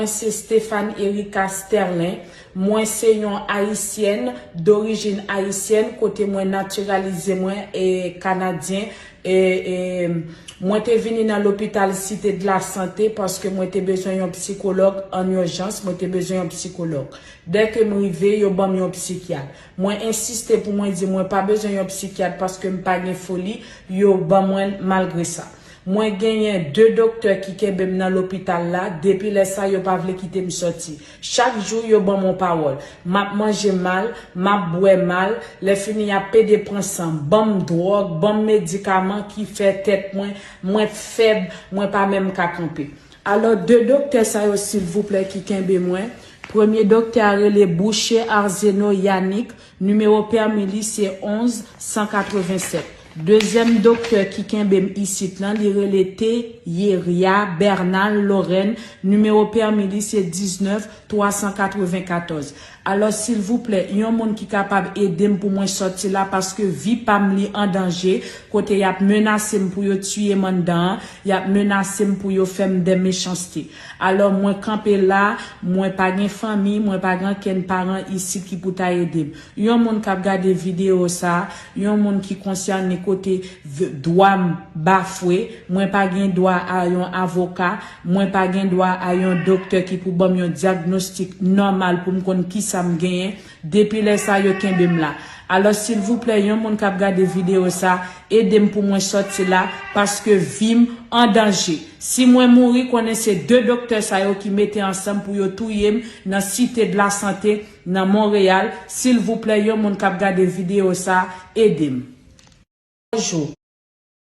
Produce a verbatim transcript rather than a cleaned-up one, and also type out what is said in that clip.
Mwen se Stéphane Erika Sterlin. Mwen se yon ayisyèn dorijin ayisyèn, kote mwen natiralize mwen e kanadyen. E, e, mwen te vini nan lopital Cité de la Santé paske mwen te bezwen yon psikològ an ijans, mwen te bezwen yon psikològ. Dèke m rive, yo ban m yon psikyat. Mwen ensiste pou mwen di mwen pa bezwen yon psikyat paske m pa gen foli, yo ban mwen malgre sa. Mwen genyen de doktè ki kenbe m nan lopital la, depi lè sa yo pa vle kite m sòti. Chak jou yo ban m yon pawòl. M ap manje mal, m ap bwè mal, lè fini y ap pede pran san, ban m dwòg, ban m medikaman ki fè tèt mwen, mwen fèb, mwen pa menm ka kanpe. Alò, de doktè sa yo, silvouplè, ki kenbe mwen. Premye doktè a rele Boucher Arzeno Yannick, nimewo pèmi li se onz san katrevennsèt. Dezyèm doktè ki kenbe m isit lan, li rele Teyeria Bernal Lorraine, nimewo pèmi li se diznèf twa san katrevenkatòz. Alò, silvouplè, yon moun ki kapab ede m pou mwen sòti la, paske vi pa m li an danje, kote y ap menase m pou yo tiye m anndan an, y ap menase m pou yo fè m de mechanste. Alò, mwen kanpe la, mwen pa gen fanmi, mwen pa gen ankenn paran isit ki pou ta ede m. Yon moun k ap gade videyo sa, yon moun ki konsène kote v-, dwa m bafwe, mwen pa gen dwa a yon avoka, mwen pa gen dwa a yon doktè ki pou ban m yon dyagnostik nòmal pou m konn kisa m genyen. Depi lè sa, yo kenbe m la. Alò, silvouplè, yon moun k ap gade videyo sa, ede m pou mwen sòti la, paske vi m an danje. Si mwen mouri, konnen se de doktè sa yo ki mete ansanm pou yo touye m nan Cité de la Santé, nan Monreyal. Silvouplè, yon moun k ap gade videyo sa, ede m. Bonjou.